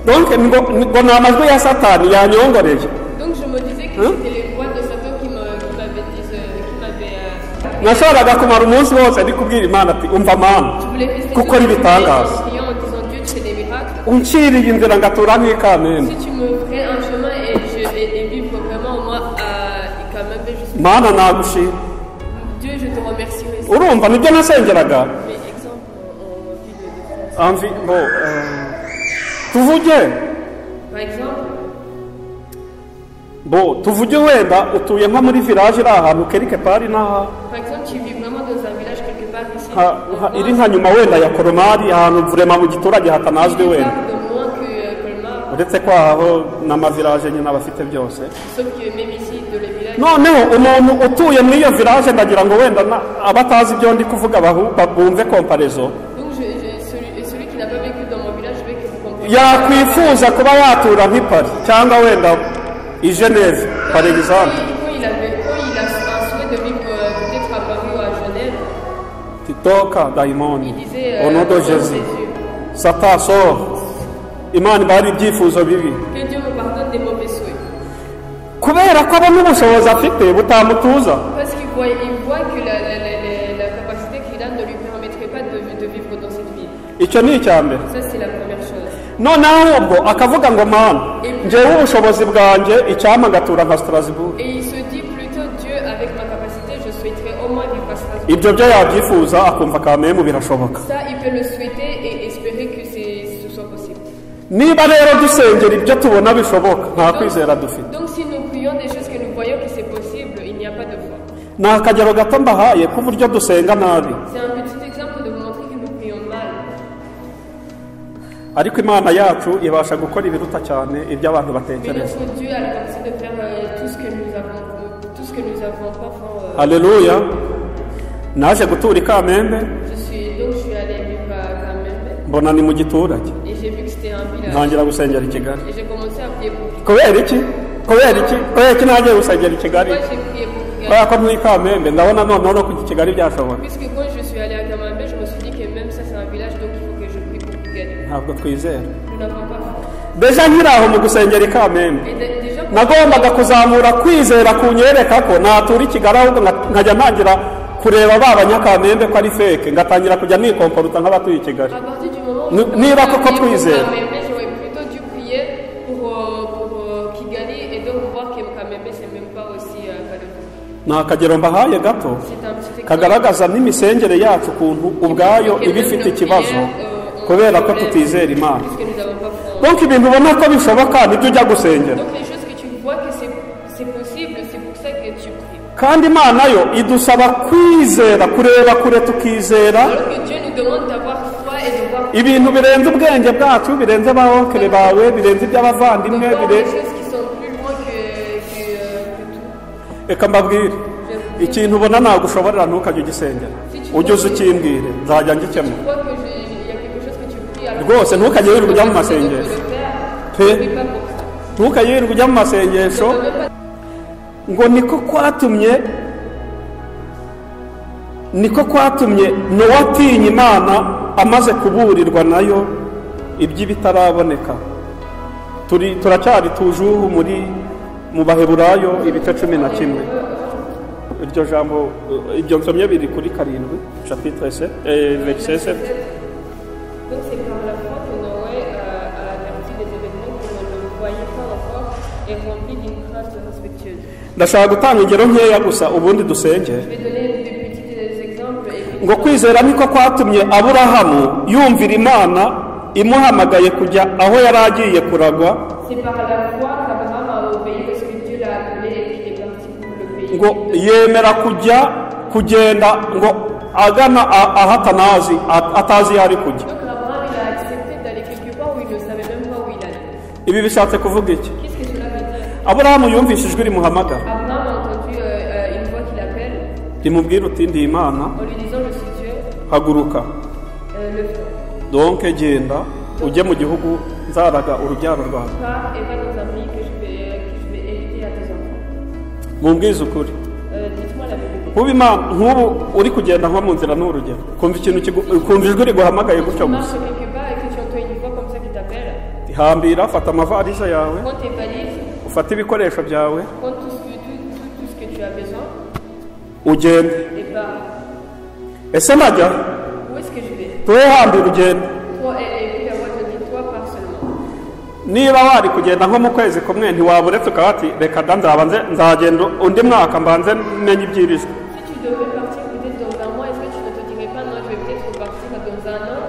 A: Donc ngo ni amajwi ya Satani yanyongoreye.
C: Donc je me disais que
A: Hein?
C: c'était les voix de Satan qui m'avaient dit, qui m'avaient.
A: Nashoboraga kumara umunsi wose ndi kubwira Imana ati umva Mana,
C: Je voulais rester
A: gukora
C: toute la journée
A: ibitangaza,
C: en priant, en disant Dieu, tu fais des miracles.
A: unciriye inzira ngatura nk'ikamembe.
C: Si tu me ferais un chemin et vivre vraiment moi à Kamembe, je suis.
A: Mana, nagushima.
C: Dieu, je te remercierai.
A: Urumva nibyo nasengeraga.
C: Mais exemple, en ville de France.
A: Envi bo tuvuge,
C: Par exemple,
A: bo tuvuge wenda utuye nko muri village iri ahantu quelque part n'aha,
C: par exemple, tu vis vraiment dans un village quelque part ici.
A: Iri nka nyuma wenda ya Colmar, ahantu vraiment mu giturage hatanazwi wenda,
C: De moins que Colmar,
A: uretse ko aho n'amavillage nyine aba afite byose.
C: Sauf que même ici, dans le village,
A: Noneho umuntu utuye muri iyo village, ndagira ngo wenda abatazi ibyo ndi kuvuga bumve comparaison.
C: Donc celui qui n'a pas vécu dans mon village, je veux que vous compreniez.
A: Yakwifuza kuba yatura nk'i Paris cyangwa wenda i Geneve, par exemple.
C: Quand il a un souhait de vivre peut-être à Paris ou à Genève,
A: Titoka dayimoni,
C: il disait
A: au nom de
C: au nom de
A: Jésus,
C: Jésus,
A: Satan sort. Imana ibari ibyifuzo bibi.
C: Que Dieu me pardonne des mauvais souhaits.
A: Kubera ko abona ubushobozi afite butamutuza.
C: Parce qu'il voit que la capacité qu'il a ne lui permettrait pas de vivre dans cette ville.
A: Icyo ni icya mbere.
C: Ça, c'est la première chose.
A: Noneho ahubwo akavuga ngo Mana, njyewe ubushobozi bwanjye icyampa ngatura nka Strasbourg.
C: Et il se dit plutôt, Dieu, avec ma capacité, je souhaiterais au moins vivre à Strasbourg.
A: Ibyo byo yabyifuza akumva kamemu birashoboka.
C: Ça, il peut le souhaiter et espérer que ce soit possible.
A: Niba rero dusengera ibyo tubona bishoboka, nta kwizera dufite.
C: Donc si nous prions des choses que nous voyons que c'est possible, il n'y a pas de foi.
A: Ni akagero gato mbahaye k'uburyo dusenga nabi.
C: C'est un petit exemple de vous montrer que nous prions mal.
A: Ariko Imana yacu ibasha gukora ibiruta cyane ibyo abantu
C: Mais
A: batekereza.
C: notre Dieu a la capacité de faire tout ce que nous avons pas fait.
A: Haleluya! Naje gutura i Kamembe,
C: Donc je suis allée vivre à Kamembe
A: mbona ni mu giturage,
C: et j'ai vu que c'était un village.
A: ntangira gusengera i Kigali.
C: Et j'ai commencé à prier pour Kigali.
A: Kubera iki? Kubera iki? Kubera iki ntangiye gusengera i Kigali?
C: Pourquoi j'ai prié pour Kigali?
A: Kubera ko muri Kamembe ndabona noneho no kujya i Kigali byashoboka.
C: Puisque quand je suis allée à Kamembe, je me suis dit que même ça c'est un village, donc il faut que je prie pour Kigali.
A: Ntabwo twizera.
C: Nous n'avons pas foi.
A: Déjà nkiri aho mu gusengera i Kamembe,
C: Et déjà,
A: nagombaga kuzamura kwizera kunyereka ko natura i Kigali, ahubwo nkajya ntangira kureba ba banyakamembe ko ari fake, ngatangira kujya nikomporuta nk'abatuye i Kigali.
C: À partir du moment où
A: Niba
C: je
A: koko
C: priais pour
A: twizera.
C: Kamembe, j'aurais plutôt dû prier pour Kigali et donc voir que Kamembe c'est même pas aussi valeureux.
A: Ni akagero mbahaye gato
C: C'est un petit exemple.
A: Kagaragaza n'imisengere yacu ukuntu ubwayo iba ifite ikibazo kubera ko tutizera Imana.
C: Puisque nous n'avons pas foi en
A: Donc ibintu ubona ko bishoboka nibyo ujya gusengera.
C: Donc les choses que tu vois que c'est possible, c'est pour ça que tu pries.
A: Kandi Imana yo idusaba kwizera, kureba kure, tukizera
C: Alors que Dieu nous demande d'avoir foi et de voir,
A: ibintu birenze ubwenge bwacu, birenze ba oncle bawe, birenze iby'abavandimwe,
C: de voir
A: bire
C: des choses qui sont plus loin que tout.
A: Reka mbabwire, ikintu ubona nagushoborera ntukajye ugisengera, ujye uza ukimbwire, nzajya ngikemura.
C: Tu vois que il y a quelque chose que tu pries alors
A: Rwose ntukajye wirirwa ujya mu
C: que tu
A: masengesho
C: peux le faire,
A: Pe.
C: ne prie pas pour ça.
A: Ntukajye wirirwa ujya mu masengesho.
C: Ne même pas
A: Ngo niko kwatumye Nowa atinya Imana amaze kuburirwa nayo iby'ibitaraboneka. Turi turacyari toujours muri mu Baheburayo ibice 11. Iryo jambo ibyo nsomye biri kuri 7, chapitre 7, verset 7.
C: Donc c'est par la foi que Noé a averti des événements que l'on ne voyait pas encore et rempli d'une crainte respectueuse.
A: Ndashaka gutanga ingero nkeya gusa, ubundi dusenge.
C: Je vais donner des petits exemples et puis
A: Ngo kwizera niko kwatumye Aburahamu yumvira Imana imuhamagaye kujya aho yari agiye kuragwa.
C: C'est par la foi qu'Abraham a obéi parce que Dieu l'a appelé et qu'il est parti pour le pays.
A: Ngo yemera kujya kugenda ngo agana aho atanazi, atazi iyo ari kujya.
C: Donc Abraham, il a accepté d'aller quelque part où il ne savait même pas où il allait.
A: Ibi bishatse kuvuga iki?
C: Qu'est-ce que cela veut dire?
A: Aburahamu yumvise ijwi rimuhamagara.
C: Abraham a entendu une voix qui l'appelle.
A: Rimubwira uti ndi Imana,
C: en lui disant: Je suis Dieu,
A: haguruka,
C: lève-toi.
A: Donc genda ujye mu gihugu nzaraga urubyaro rwawe.
C: Pars et va dans un pays que je vais hériter à tes enfants.
A: Mumbwize ukuri.
C: Dites-moi la vérité.
A: Nk'ubu Imana, nk'ubu uri kugenda nko mu nzira, ni urugero, ukumva ikintu ukumva ijwi riguhamagaye gutyo
C: Tu
A: gusa,
C: marches quelque part et que tu entends une voix comme ça qui t'appelle.
A: Hambira, fata amavarisa yawe,
C: Prends tes valises,
A: ufate ibikoresho byawe,
C: prends tout ce que, tout, tout, tout ce que tu as besoin
A: ugende.
C: Et pars.
A: Ese najya?
C: Où est-ce que je vais?
A: Tuwe hambira ugende.
C: Toi, et puis la voix te dit: Toi, pars seulement.
A: Niba wari kugenda nko mu kwezi kumwe, ntiwaba uretse ukaba ati reka da, nzabanze nzagenda undi mwaka mbanze menye iby'irijwi.
C: Si tu devais partir peut-être dans un mois, est-ce que tu ne te dirais pas: Non, je vais peut-être repartir dans un an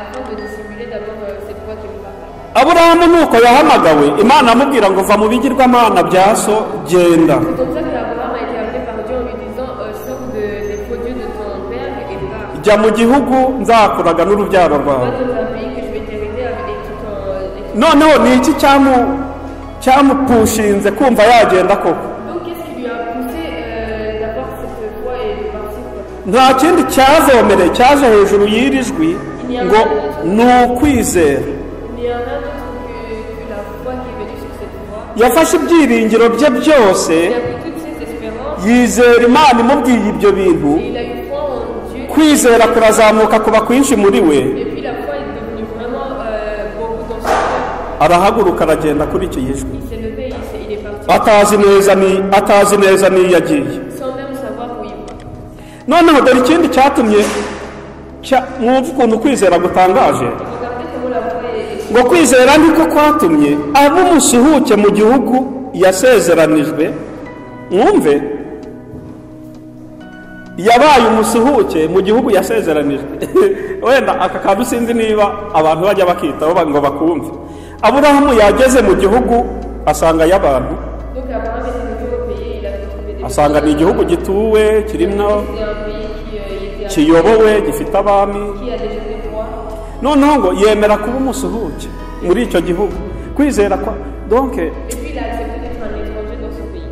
C: afin de dissimuler d'abord cette voix qui me parle?
A: Aburahamu nuko yahamagawe, Imana amubwira ngo va mu bigirwamana bya so, genda.
C: C'est comme ça que Abraham a été appelé par Dieu en lui disant: Sors des faux dieux de ton père et pars.
A: Jya mu gihugu nzakuraga n'urubyaro rwawe.
C: Va dans un pays que je vais t'hériter avec et tout ton. Et tout-
A: Noneho ni iki cyamupushinze kumva yagenda koko?
C: Donc qu'est-ce qui lui a poussé d'avoir cette foi et de partir, quoi?
A: Nta kindi cyavomereye cyaje hejuru y'iri jwi ngo ni ukwizera.
C: Il n'y a rien d'autre que la foi qui est venue sur cette voix.
A: Yafashe ibyiringiro bye byose,
C: Il a pris toutes ses espérances
A: yizera Imana imubwiye ibyo bintu.
C: Et il a eu foi en Dieu.
A: Kwizera kurazamuka kuba kwinshi muri we.
C: Et puis la foi est devenue vraiment beaucoup dans son cœur.
A: Arahaguruka aragenda akurikiye ijwi.
C: Il s'est levé et il est parti
A: Atazi neza n'iyo agiye.
C: Sans même savoir où il va.
A: Noneho dore ikindi cyatumye mwumve ukuntu kwizera gutangaje.
C: Regardez comment la foi est.
A: Ngo kwizera niko kwatumye aba umusuhuke mu gihugu yasezeranijwe. Mwumve, yabaye umusuhuke mu gihugu yasezeranijwe. Wenda aka kantu sinzi niba abantu bajya bakitaho ngo bakumve. Aburahamu yageze mu gihugu asanga y'abantu,
C: Donc Abraham était venu au pays, il avait trouvé des
A: asanga ni igihugu gituwe kirimo,
C: C'était un pays qui était
A: kiyobowe, gifite abami.
C: Qui a déjà des rois.
A: Noneho ngo yemera kuba umusuhuke muri icyo gihugu. Kwizera kwa donc
C: Et puis il a accepté d'être un étranger dans son pays.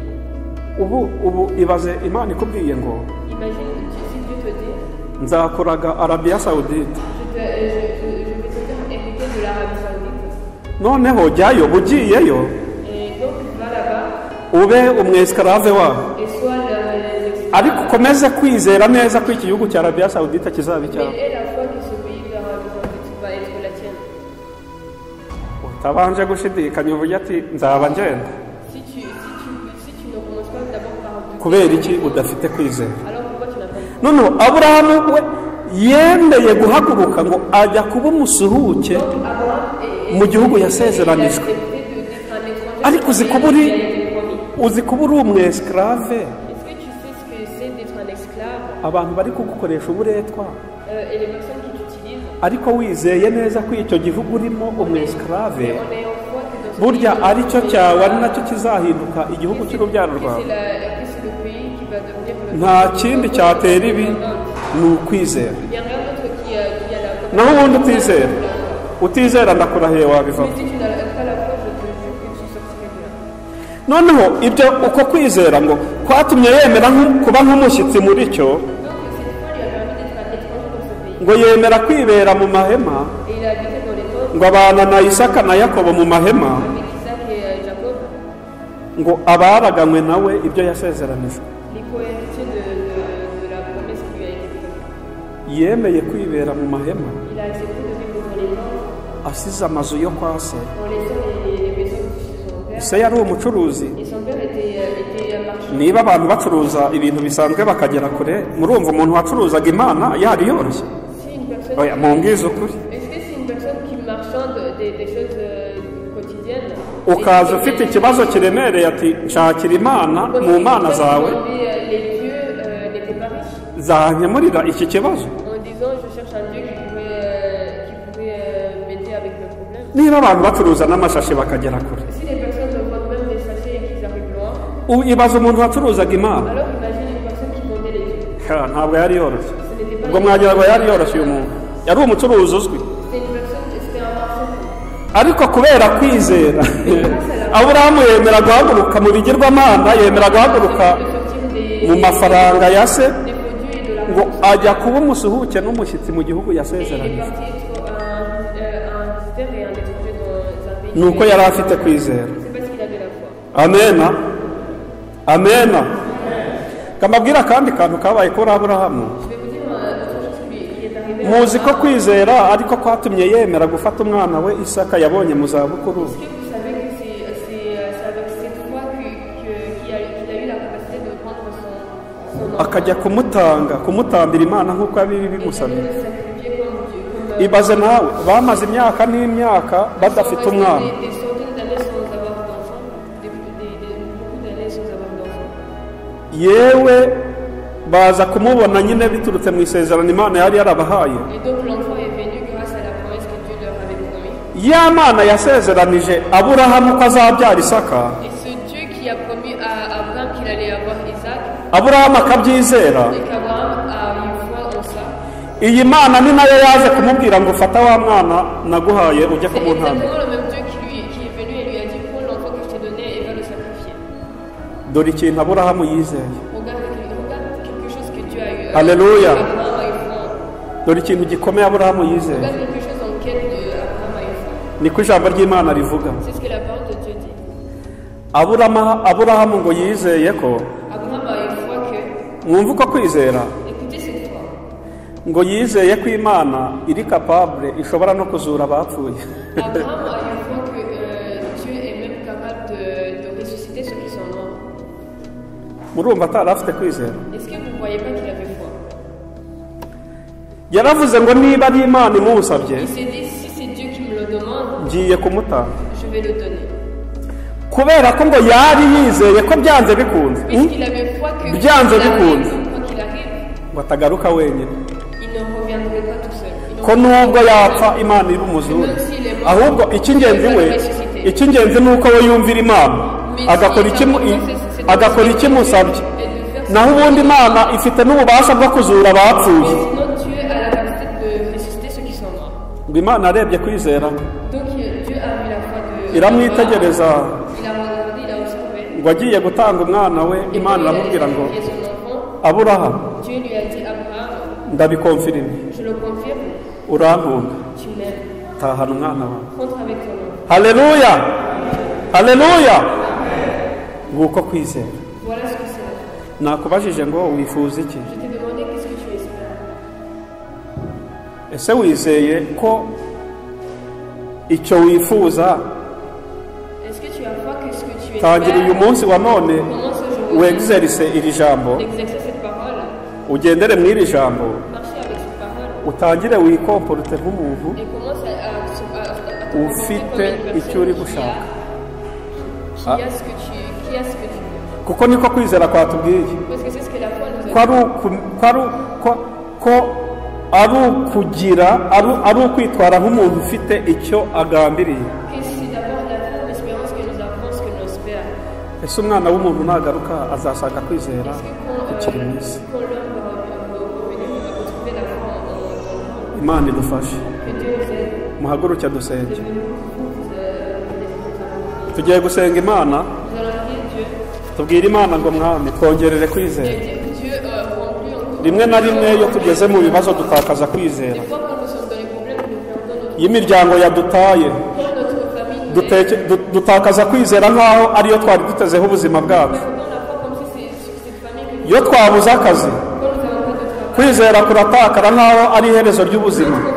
A: Ubu ibaze Imana ikubwiye ngo
C: Imagine si Dieu te dit:
A: nzakuraga Arabiya Sawudite.
C: Je vais te faire hériter de l'Arabie Saoudite.
A: Noneho jyayo, ugiyeyo,
C: Et donc va là-bas
A: ube umwesclave wabo,
C: et sois l'esclave.
A: Ariko ukomeze kwizera neza ko iki gihugu cya Arabiya Sawudite kizaba icyawe.
C: Mais aie la foi que ce pays de l'Arabie Saoudite va être la tienne.
A: Utabanje gushidikanya uvuge ati nzaba ngenda.
C: Si tu ne commences pas d'abord par douter,
A: Kubera iki udafite kwizera?
C: Alors pourquoi tu n'as pas eu foi?
A: Noneho Aburahamu we yemeye guhaguruka ngo ajya kuba umusuhuke
C: Donc Abraham
A: mu gihugu
C: il a
A: yasezeranijwe.
C: Accepté d'être un étranger
A: Ariko
C: dans
A: uzi
C: le
A: kuba
C: pays
A: uri
C: qui a été promis.
A: uzi kuba uri umwesclave,
C: Est-ce que tu sais ce que c'est d'être un esclave,
A: abantu bari kugukoresha uburetwa,
C: et les personnes qui t'utilisent,
A: ariko wizeye neza ko icyo gihugu urimo umwesclave,
C: mais en ayant foi que dans ce
A: burya
C: pays,
A: ari cyo cyawe, ari nacyo kizahinduka igihugu
C: que
A: cy'urubyaro rwawe?
C: Que c'est le pays qui va devenir le
A: Nta kindi cyatera ibi, ni ukwizera.
C: Il n'y a rien d'autre qui a la
A: Naho ubundi utizera, utizera, ndakurahiye wabivamo.
C: Mais si tu n'as pas la foi, je te jure que tu sortirais de là.
A: Noneho ibyo uko kwizera ngo kwatumye yemera kuba nk'umushyitsi muri cyo.
C: Donc cette foi lui a permis d'être un étranger dans ce pays.
A: Ngo yemera kwibera mu mahema,
C: Et il a habité dans les tentes
A: ngo abana na Isaka na Yakobo mu mahema,
C: avec Isaac et Jacob,
A: ngo abaraganywe nawe ibyo yasezeranijwe.
C: Les co-héritiers de la promesse qui lui a été faite.
A: Yemeye kwibera mu mahema,
C: Il a accepté de vivre dans les tentes
A: asize amazu yo kwa se.
C: En laissant les maisons de son père.
A: Se yari umucuruzi.
C: Et son père était un marchand.
A: Niba abantu bacuruza ibintu bisanzwe bakagera kure, murumva umuntu wacuruzaga Imana yari yoroshye?
C: Si une personne,
A: Oya, mumbwize ukuri.
C: Est-ce que c'est une personne qui marchande des choses quotidiennes
A: Ukaza ufite ikibazo kiremereye ati nshakira imana mu mana zawe
C: Les dieux n'étaient pas riches
A: zankemurira iki kibazo.
C: En disant: Je cherche un dieu qui pourrait m'aider avec le problème.
A: Niba abantu bacuruza n'amashashi bakagera kure,
C: Si les personnes vendent même des sachets et qu'ils arrivent loin,
A: ibaza umuntu wacuruzaga Imana.
C: Alors imagine une personne qui vendait les dieux.
A: Ha, ntabwo yari yoroshye.
C: Ce n'était pas
A: Ubwo mwagira ngo yari yoroshye? Uyu muntu yari umucuruzi uzwi.
C: C'était une personne, c'était un marchand.
A: Ariko kubera kwizera Aburahamu yemera guhaguruka mu bigirwamana, yemera guhaguruka
C: De sortir des,
A: Mu mafaranga ya se,
C: des produits et de l'argent.
A: Ngo ajya kuba umusuhuke n'umushyitsi mu gihugu
C: Et il est
A: yasezeranije.
C: Parti être un visiteur et un étranger dans un pays.
A: Ni uko yari afite kwizera.
C: C'est parce qu'il avait la foi.
A: Amena, amena. Kamabwira akandi kantu kabaye kuri Aburahamu.
C: Je vais vous dire autre chose qui est arrivé à
A: Muzi ko
C: Abraham.
A: Kwizera ariko kwatumye yemera gufata umwana we Isaka yabonye mu zabukuru,
C: Est-ce que vous savez que c'est avec cette foi qu'il a eu la capacité de prendre son enfant
A: akajya kumutanga kumutambira Imana nk'uko yabibi
C: et d'aller
A: bimusabye?
C: Le sacrifier comme Dieu, comme,
A: Ibaze nawe, bamaze imyaka n'imyaka badafite
C: ils sont
A: umwana.
C: Restés des centaines d'années sans avoir d'enfants, beaucoup d'années sans avoir d'enfants.
A: Yewe baza kumubona nyine biturutse mu isezerano Imana yari yarabahaye.
C: Et donc l'enfant est venu grâce à la promesse que Dieu leur avait promis.
A: Ya Mana yasezeranije Aburahamu ko azabyara Isaka,
C: Et ce Dieu qui a promis à Abraham qu'il allait avoir Isaac,
A: Aburahamu akabyizera,
C: et qu'Abraham a eu foi en ça,
A: iyi Mana ni nayo yaje kumubwira ngo fata wa mwana naguhaye ujye
C: c'est
A: kumuntambira.
C: Exactement le même Dieu qui est venu et lui a dit: Prends l'enfant que je t'ai donné et va le sacrifier.
A: Dore ikintu Aburahamu yizeye.
C: Regarde quelque chose que Dieu a eu.
A: Alléluia.
C: Abraham a eu foi en.
A: Dore ikintu gikomeye Aburahamu yizeye.
C: Regarde quelque chose en quel Abraham a eu foi.
A: Niko ijambo ry'Imana rivuga.
C: C'est ce que la parole de Dieu dit.
A: Aburahamu ngo yizeye ko,
C: Abraham a eu foi que.
A: Mwumve uko kwizera,
C: Écoutez cette foi.
A: Ngo yizeye ko Imana iri capable ishobora no kuzura abapfuye.
C: Abraham a eu foi que Dieu est même capable de ressusciter ceux qui sont morts.
A: Murumva atari afite kwizera?
C: Est-ce que vous ne voyez pas qu'il avait foi?
A: Yaravuze ngo niba ari Imana imusabye,
C: Il s'est dit: si c'est Dieu qui me le demande,
A: ngiye kumutanga,
C: je vais le donner.
A: Kubera ko ngo yari yizeye ko byanze bikunze,
C: Puisqu'il avait foi que
A: Byanze
C: quoi qu'il arrive,
A: bikunze.
C: quoi qu'il arrive,
A: ngo atagaruka wenyine,
C: il ne reviendrait pas tout seul. Il ne
A: ko nubwo yapfa Imana iri bumuzure, ahubwo icy'ingenzi we, icy'ingenzi ni uko we yumvira Imana agakora ikimusabye, naho ubundi Imana ifite n'ububasha bwo kuzura abapfuye.
C: Mais sinon, Dieu a la capacité de ressusciter ceux qui sont morts.
A: Ngo Imana arebye kwizera,
C: Donc Dieu a vu la foi de
A: iramwitegereza.
C: Il a regardé, il a observé.
A: Ngo agiye gutanga umwana we,
C: Et
A: Imana
C: quand il allait
A: iramubwira ngo
C: sacrifier son enfant,
A: Aburahamu,
C: Dieu lui a dit: Abraham,
A: ndabikonfirime,
C: je le confirme,
A: urankunda,
C: tu m'aimes.
A: Tahana umwana wawe.
C: Rentre avec ton enfant.
A: Haleluya, haleluya. Nguko kwizera.
C: Voilà ce que c'est la foi.
A: Nakubajije ngo wifuza iki?
C: Je t'ai demandé qu'est-ce que tu espères.
A: Ese wizeye ko icyo wifuza,
C: Est-ce que tu as foi que ce que tu
A: tangira uyu
C: espères
A: munsi wa none
C: commence aujourd'hui
A: wegzerise iri jambo,
C: d'exercer cette parole,
A: ugendere mu iri jambo,
C: marcher avec cette parole
A: utangire wikomporute nk'umuntu
C: et commence à te comporter
A: ufite
C: comme une
A: icyo uri
C: personne
A: gushaka,
C: qui a ce que tu, qui a ce que tu veux.
A: Kuko niko kwizera kwatubwiye.
C: Parce que c'est ce que la foi nous
A: Ko
C: a
A: ari
C: dit.
A: uku- ko ari ko- ko ari ukugira ari ukwitwara nk'umuntu ufite icyo agambiriye.
C: Que c'est d'abord la foi, l'espérance que nous avons, ce que nous espérons.
A: Ese umwana w'umuntu nagaruka azashaka kwizera
C: Est-ce que quand,
A: kukiri mu isi?
C: quand l'homme va revenir, il va retrouver la foi dans le monde?
A: Imana idufashe.
C: Que Dieu nous aide.
A: Muhaguruke dusenge.
C: Vous,
A: Tugiye gusenga Imana,
C: nous allons prier Dieu.
A: Tubwire Imana ngo mwami twongerere kwizera.
C: Et Dieu remplit encore.
A: Rimwe na rimwe iyo tugeze mu bibazo dutakaza kwizera.
C: Des fois, quand nous sommes dans les problèmes, nous perdons notre
A: Iyo imiryango yadutaye,
C: quand notre famille nous laisse,
A: dutakaza kwizera nk'aho ariyo twari dutezeho ubuzima bwacu.
C: nous perdons la foi comme si c'est sur cette famille que nous
A: Iyo twabuze akazi,
C: quand nous n'avons pas de travail.
A: Kwizera kuratakara nk'aho ari iherezo ry'ubuzima.
C: Notre foi,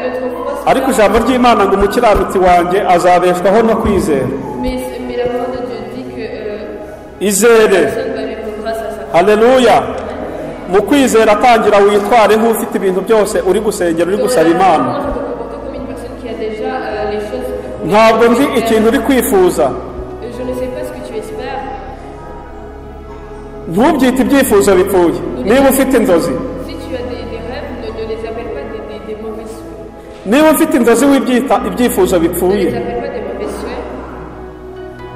C: notre foi,
A: Ariko ijambo ry'Imana ngo umukiranutsi wanjye azabeshwaho no kwizera.
C: Mais la parole de Dieu dit que
A: Izere.
C: Personne va vivre grâce à ça.
A: Haleluya. Mu kwizera tangira witware nk'ufite ibintu byose uri gusengera uri
C: Dans la
A: gusaba
C: foi,
A: Imana.
C: commence à te comporter comme une personne qui a déjà les choses.
A: Ntabwo nzi ikintu uri kwifuza.
C: Je ne sais pas ce que tu espères.
A: Ntubyite ibyifuzo bipfuye niba ufite inzozi.
C: Si tu as des rêves, ne les appelle pas des mauvais souhaits.
A: Niba ufite inzozi wibyita ibyifuzo
C: Ne
A: bipfuye,
C: les appelle pas des mauvais souhaits,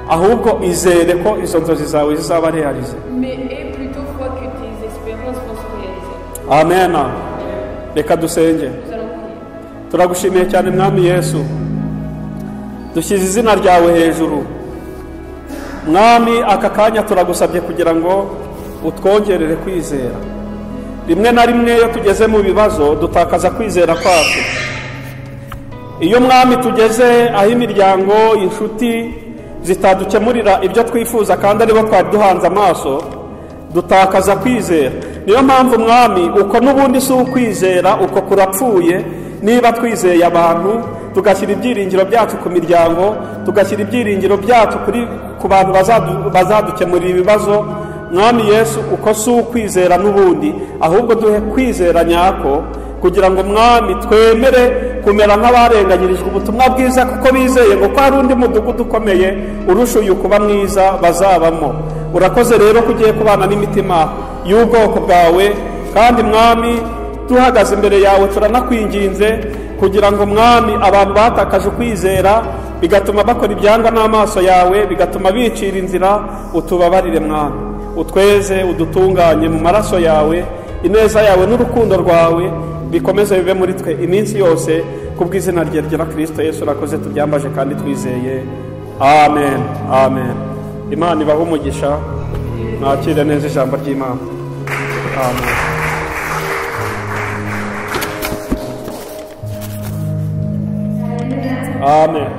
A: ahubwo izere ko izo nzozi zawe zizaba réalisées.
C: Mais aie plutôt foi que tes espérances vont se réaliser.
A: Amen. Reka dusenge.
C: Nous allons prier.
A: Turagushimiye cyane mwami Yesu, dushyize izina ryawe hejuru mwami. Aka kanya turagusabye kugira ngo Utwongerere kwizera. Rimwe na rimwe iyo tugeze mu bibazo dutakaza kwizera kwacu. Iyo, Mwami, tugeze aho imiryango, inshuti zitadukemurira ibyo twifuza kandi aribo twari duhanze amaso, dutakaza kwizera. Niyo mpamvu, Mwami, uko n'ubundi si ukwizera, uko kurapfuye. Niba twizeye abantu, tugashyira ibyiringiro byacu ku miryango, tugashyira ibyiringiro byacu ku bantu bazadukemurira ibibazo, Mwami Yesu, uko si ukwizera n'ubundi. Ahubwo duhe kwizera nyako kugira ngo, Mwami, twemere kumera nk'abarenganyirijwe ubutumwa bwiza kuko bizeye ngo ko hari undi mudugudu ukomeye urusha uyu kuba mwiza bazabamo. Urakoze rero ko ugiye kubana n'imitima y'ubwoko bwawe. Kandi, Mwami, duhagaze imbere yawe, turanakwinginze kugira ngo, Mwami, abantu batakaje ukwizera bigatuma bakora ibyangwa n'amaso yawe, bigatuma bicira inzira, utubabarire, Mwami. Utweze, udutunganye mu maraso yawe. Ineza yawe n'urukundo rwawe bikomeze bibe muri twe iminsi yose, kubw'izina rye rya Kirisito Yesu. Urakoze, tubyambaje kandi twizeye. Amen, amen. Imana ibahe umugisha. Mwakire neza ijambo ry'Imana. Amen. Amen.